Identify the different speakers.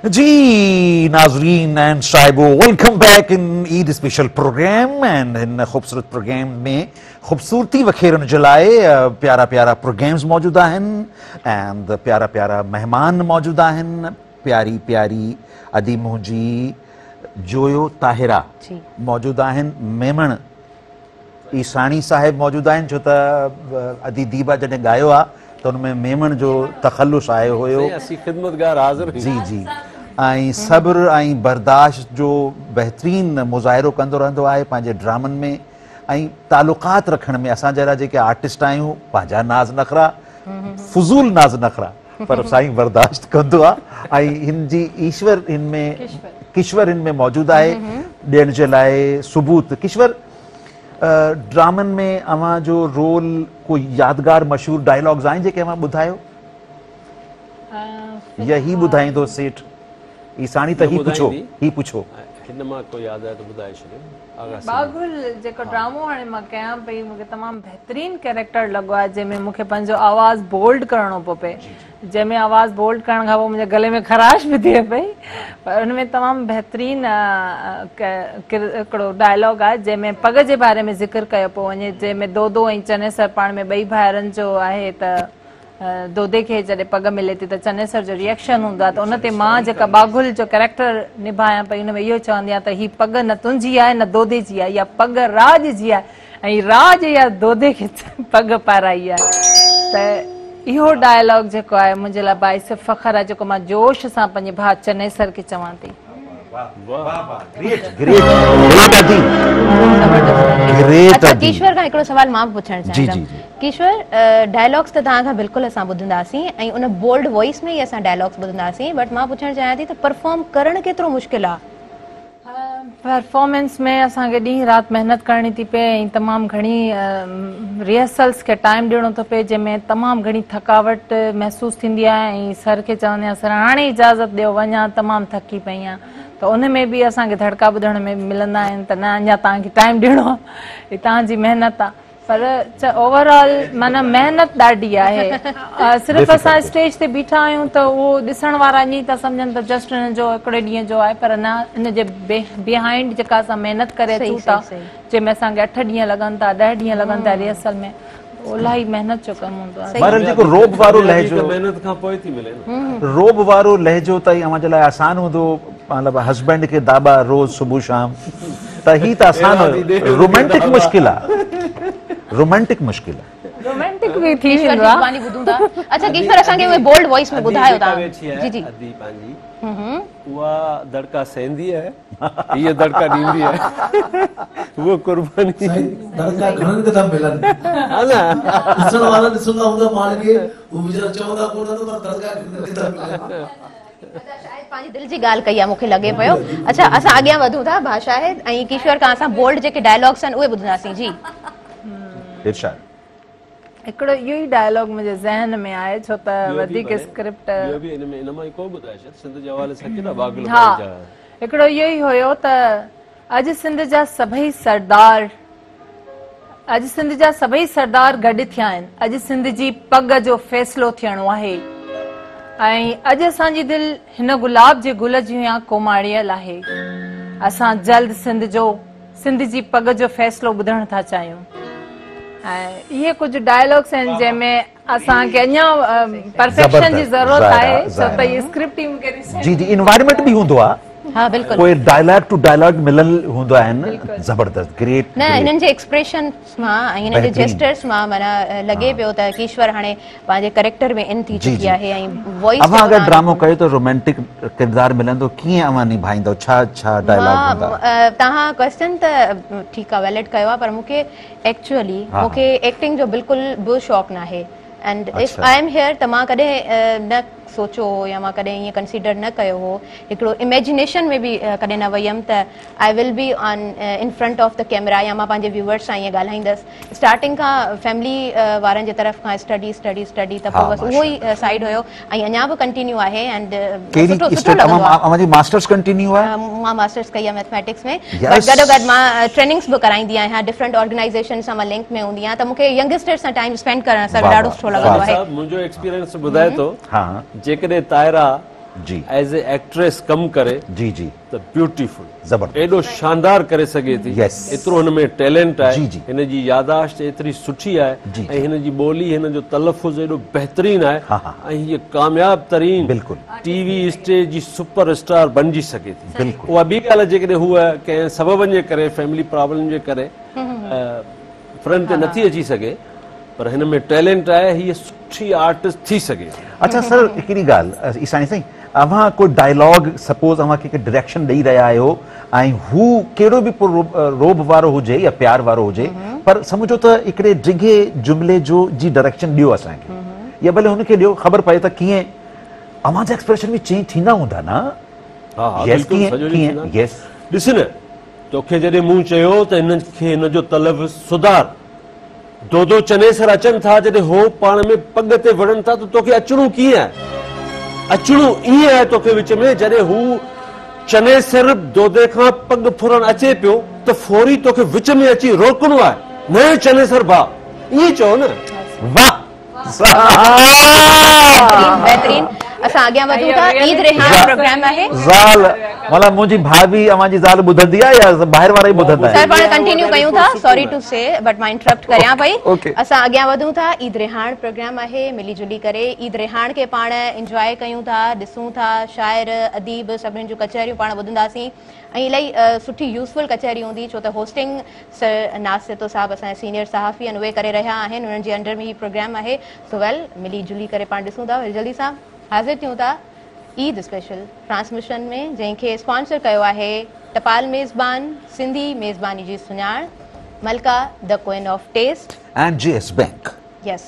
Speaker 1: जी नाज़रीन and साहिबो, welcome back in Eid special programme. And हिन ख़ूबसूरत प्रोग्राम में ख़ूबसूरती वखेरण जे लाइ प्यारा प्यारा प्रोग्राम्स मौजूद आहिनि एंड प्यारा प्यारा महिमान मौजूद आहिनि। प्यारी प्यारी अदी मुंहिंजी जोयो ताहिरा मौजूद आहिनि, मेमण ईसाणी साहिब मौजूद आहिनि, छो त अदी दीबा जॾहिं ॻायो आहे त हुन में मेमण जो तख़ल्लुस आयो हुयो।
Speaker 2: असीं ख़िदमतगार हाज़िर।
Speaker 1: जी जी, ऐं सब्र ऐं बर्दाश्त जो बहितरीन मुज़ाहिरो कंदो रहंदो आहे पंहिंजे ड्रामनि में ऐं तालुकात रखण में। असां जहिड़ा जेके आर्टिस्ट आहियूं, पंहिंजा नाज़ नखरा, फुज़ूल नाज़ नखरा, पर साईं बर्दाश्त कंदो आहे। ऐं हिन जी ईश्वर हिन में, किश्वर हिन में मौजूदु आहे ॾियण जे लाइ सबूत। किश्वर, ड्रामनि में अव्हां जो रोल को यादगार मशहूर डायलॉग्स आहिनि जेके अव्हां ॿुधायो या ही ॿुधाईंदो सेठ ईसाणी? त ही पुछो, ही पुछो।
Speaker 2: हिन मां को यादि आहे त ॿुधाए छॾियो।
Speaker 3: बागुल जेको ड्रामो हाणे मां कयां पई, मूंखे तमामु बहितरीन कैरेक्टर लॻो आहे, जंहिंमें मूंखे पंहिंजो आवाज़ बोल्ड करिणो पियो पए, जंहिंमें आवाज़ बोल्ड करण खां पोइ मुंहिंजे गले में ख़राश बि थिए पई, पर हुन में तमामु बहितरीन हिकिड़ो डायलॉग आहे जंहिंमें पग जे बारे में ज़िक्र कयो पियो वञे, जंहिंमें दोदो ऐं चनेसर पाण में ॿई भाइरनि जो आहे त दोदे खे जॾहिं पग मिले थी त चनेसर जो रिएक्शन हूंदो आहे, त उन ते मां जेका बागुल जो कैरेक्टर निभायां पई, हुन में इहो चवंदी आहियां त हीअ पग न तुंहिंजी आहे न दोदे जी आहे, इहा पग राज जी आहे ऐं राज या दोदे खे पग पाराई आहे। त इहो डायलॉग जेको आहे मुंहिंजे लाइ बाइस फ़ख़र आहे, जेको मां जोश सां पंहिंजे भाउ चनेसर खे चवां थी।
Speaker 4: अच्छा किश्वर खां हिकिड़ो सवाल मां पुछणु चाहींदमि। किश्वर, डायलॉग्स त तव्हां खां बिल्कुलु असां ॿुधंदासीं ऐं उन बोल्ड वॉइस में ई असां डायलॉग्स ॿुधंदासीं, बट मां पुछणु चाहियां थी त परफॉर्म करणु केतिरो मुश्किलु आहे?
Speaker 3: परफॉर्मेंस में असांखे ॾींहुं राति महिनत करणी थी पए ऐं तमामु घणी रिहर्सल्स खे टाइम ॾियणो थो पए, जंहिंमें तमामु घणी थकावट महसूसु थींदी आहे ऐं सर खे चवंदी आहियां सर हाणे इजाज़त ॾियो वञा, तमामु थकी पई आहियां, त उन में बि असांखे धड़का ॿुधण में मिलंदा आहिनि त न अञा तव्हांखे टाइम ॾियणो आहे, तव्हांजी महिनत आहे। पर ओवरऑल माना महिनत ॾाढी आहे। सिर्फ़ असां स्टेज ते बीठा आहियूं त उहो ॾिसण वारा ईअं था सम्झनि त जस्ट हिन जो हिकिड़े ॾींहं जो आहे, पर न, हिन जे बिहाइंड जेका असां महिनत करे अचूं था, जंहिंमें असांखे 8 ॾींहं लॻनि था, 10 ॾींहं लॻनि था रिहर्सल में, इलाही महिनत जो कमु हूंदो आहे।
Speaker 1: बहरहाल जेको रोब वारो लहजो
Speaker 2: महिनत खां पोइ थी मिले न,
Speaker 1: रोब वारो लहजो त अव्हां जे लाइ आसान हूंदो, मतिलबु हस्बैंड खे दाबा रोज़ सुबुह शाम, त ही त आसान हुयो। रोमांटिक मुश्किल आहे, रोमांटिक मुश्किल आहे,
Speaker 3: रोमांटिक भी थी वेंदो आहे।
Speaker 4: ज़ुबानी ॿुधूं था। अच्छा किश्वर, असांखे उहे बोल्ड वॉइस में ॿुधायो तव्हां। जी जी,
Speaker 2: अदी पंहिंजी उहा दड़का सहंदी आहे, हीअ दड़का ॾींदी आहे, उहो कुर्बानी।
Speaker 5: दड़का घणनि खे था मिलनि,
Speaker 2: हा न,
Speaker 5: ॾिसण वारा ॾिसंदा हूंदा पाण खे, उहो वीचारा चवंदा कोन पर दड़का घणनि खे था मिलनि।
Speaker 4: शायदि पंहिंजी दिलि जी ॻाल्हि कई आहे, मूंखे लॻे पियो। अच्छा असां अॻियां वधूं था भाषा आहे ऐं किश्वर खां असां बोल्ड जेके डायलॉग्स आहिनि उहे ॿुधंदासीं। जी
Speaker 1: इरशाद।
Speaker 3: हिकिड़ो इहो ई डायलॉग मुंहिंजे ज़हन में आहे, छो त वधीक स्क्रिप्ट
Speaker 2: ॿियो बि इन मां ई को ॿुधाए छॾ, सिंध जे हवाले सां केॾा बागुल।
Speaker 3: हा, हिकिड़ो इहो ई हुयो त अॼु सिंध जा सभई सरदार, अॼु सिंध जा सभई सरदार गॾु थिया आहिनि, अॼु सिंध जी पग जो फ़ैसिलो थियणो आहे ऐं अॼु असांजी दिलि हिन गुलाब जे गुल जीअं कोमाड़ियल आहे, असां जल्द सिंध जी पग जो फ़ैसिलो ॿुधणु था चाहियूं। ऐं इहे कुझु डायलॉग्स आहिनि जंहिंमें असांखे अञा परफेक्शन जी ज़रूरत आहे, छो त इहा स्क्रिप्ट ई मूंखे
Speaker 1: जी जी एनवायरनमेंट बि हूंदो आहे।
Speaker 4: हाँ बिल्कुल,
Speaker 1: कोई डायलॉग टू डायलॉग मिलल हूंदो आहिनि। ज़बरदस्त, ग्रेट।
Speaker 4: न हिननि जे एक्सप्रेशन मां ऐं हिननि जे जेस्टर्स मां माना लॻे पियो त किश्वर हाणे पंहिंजे कैरेक्टर में इन थी चुकी आहे ऐं वॉइस।
Speaker 1: अव्हां अगरि ड्रामो कयो त रोमांटिक किरदार मिलंदो, कीअं अव्हां निभाईंदो, छा छा डायलॉग हूंदा?
Speaker 4: तव्हां क्वेश्चन त ठीकु आहे, वैलिड कयो आहे, पर मूंखे एक्चुअली मूंखे एक्टिंग जो बिल्कुलु बि शौक़ु न आहे and if I am here त मां कॾहिं न सोचो हो या मां कॾहिं ईअं कंसीडर न कयो हो, हिकिड़ो इमेजिनेशन में बि कॾहिं न वई हुयमि त I will be on in front of the camera या मां पंहिंजे व्यूअर्स सां ईअं ॻाल्हाईंदसि। स्टार्टिंग खां फैमिली वारनि जे तरफ़ खां स्टडी स्टडी स्टडी, त पोइ बसि उहो ई साइड हुयो ऐं अञा बि कंटिन्यू आहे एंड सुठो सुठो लॻंदो आहे।
Speaker 1: अव्हां जी मास्टर्स कंटिन्यू आहे?
Speaker 4: मां मास्टर्स कई आहे मैथमेटिक्स में, बट गॾो गॾु मां ट्रेनिंग्स बि कराईंदी आहियां, डिफरेंट ऑर्गेनाइजेशन सां मां लिंक में हूंदी आहियां, त मूंखे यंगस्टर्स सां टाइम स्पेंड करणु सर ॾाढो सुठो लॻंदो आहे।
Speaker 2: मुंहिंजो एक्सपीरियंस ॿुधाए थो,
Speaker 1: हा,
Speaker 2: जेकॾहिं ताहिरा ايز اي ايڪٽريس ڪم ڪري
Speaker 1: جي جي
Speaker 2: ته بيوٽيفل
Speaker 1: زبردست
Speaker 2: ايڏو شاندار ڪري سگهي ٿي
Speaker 1: يس
Speaker 2: ايترو هن ۾ ٽيلنٽ آهي
Speaker 1: جي جي
Speaker 2: هن جي ياداشت ايتري سٺي آهي
Speaker 1: جي
Speaker 2: ۽ هن جي ٻولي هن جو تلفظ ايڏو بهترين آهي
Speaker 1: ها ها
Speaker 2: ۽ هيء ڪامياب ترين
Speaker 1: بلڪل
Speaker 2: ٽي وي اسٽيج جي سپر اسٽار بنجي سگهي ٿي
Speaker 1: بلڪل
Speaker 2: اها ٻي ڳالهه آهي جيڪڏهن هوء ڪنهن سببن جي ڪري فيملي پرابلم جي ڪري فرنٽ تي نٿي اچي سگهي پر هن ۾ ٽيلنٽ آهي هيء سٺي آرٽسٽ ٿي سگهي ٿي.
Speaker 1: اڇا سر هڪڙي ڳالهه عيساڻي سائين اوهان ڪو ڊائلاگ سپوز اوهان کي هڪ ڊائريڪشن ڏئي رهيا آهيو ۽ هو ڪهڙو به پوء رعب وارو هجي يا پيار وارو هجي پر سمجهو ته هڪڙي ڊگهي جملي جو جي ڊائريڪشن ڏيو اسان کي يا ڀلي هن کي ڏيو خبر پئي ته ڪيئن اوهان جا ايڪسپريشن به چينج ٿيندا هوندا نه؟
Speaker 2: ها ها
Speaker 1: يس
Speaker 2: بلڪل
Speaker 1: ڪيئن
Speaker 2: سڄو ڏينهن
Speaker 1: ڪيئن
Speaker 2: ٿيندا.
Speaker 1: يس
Speaker 2: ڏس نه توکي جڏهن مون چيو ته هن کي هن جو تلفظ سڌار. دودو چنيسر اچن ٿا جڏهن هو پاڻ ۾ پڳ تي وڙهن ٿا ته توکي اچڻو ڪيئن آهي؟ اچڻو ائين آهي توکي وچ ۾ جڏهن هو چنيسر دودي کان پڳ ڦرڻ اچي پيو ته فوري توکي وچ ۾ اچي روڪڻو آهي نه چنيسر ڀاء ائين چئو نه.
Speaker 1: واھ
Speaker 4: بهترين بهترين اسان اڳيان وڌون ٿا عيد رهاڻ پروگرام آهي.
Speaker 1: زال مطلب منهنجي ڀاڀي اوهان جي زال ٻڌندي آهي يا ٻاهر وارا ئي ٻڌندا
Speaker 4: سر
Speaker 1: آهن.
Speaker 4: پاڻ ڪنٽينيو ڪيون ٿا سوري ٽو سي بٽ مان انٽرپٽ ڪريان پئي اسان اڳيان وڌون ٿا عيد رهاڻ پروگرام آهي ملي جلي ڪري عيد رهاڻ کي پاڻ انجواء ڪيون ٿا ڏسون ٿا شاعر اديب سڀني جون ڪچهريون پاڻ ٻڌنداسين ۽ الاهي سٺي يوزفل ڪچهري هوندي ڇو ته هوسٽنگ سر ناز سهتو صاحب اسان جا سينيئر صحافي آهن اهي ڪري رهيا آهن انهن جي انڊر ۾ هي پروگرام آهي سو ويل ملي جلي ڪري پاڻ ڏسون ٿا وري جلدي سان حاضر ٿيون ٿا عيد اسپيشل ٽرانسميشن ۾ جنهن کي اسپانسر ڪيو آهي ٽپال ميزبان سنڌي ميزباني جي سڃاڻ Malika the queen of taste
Speaker 1: and J S bank.
Speaker 4: Yes.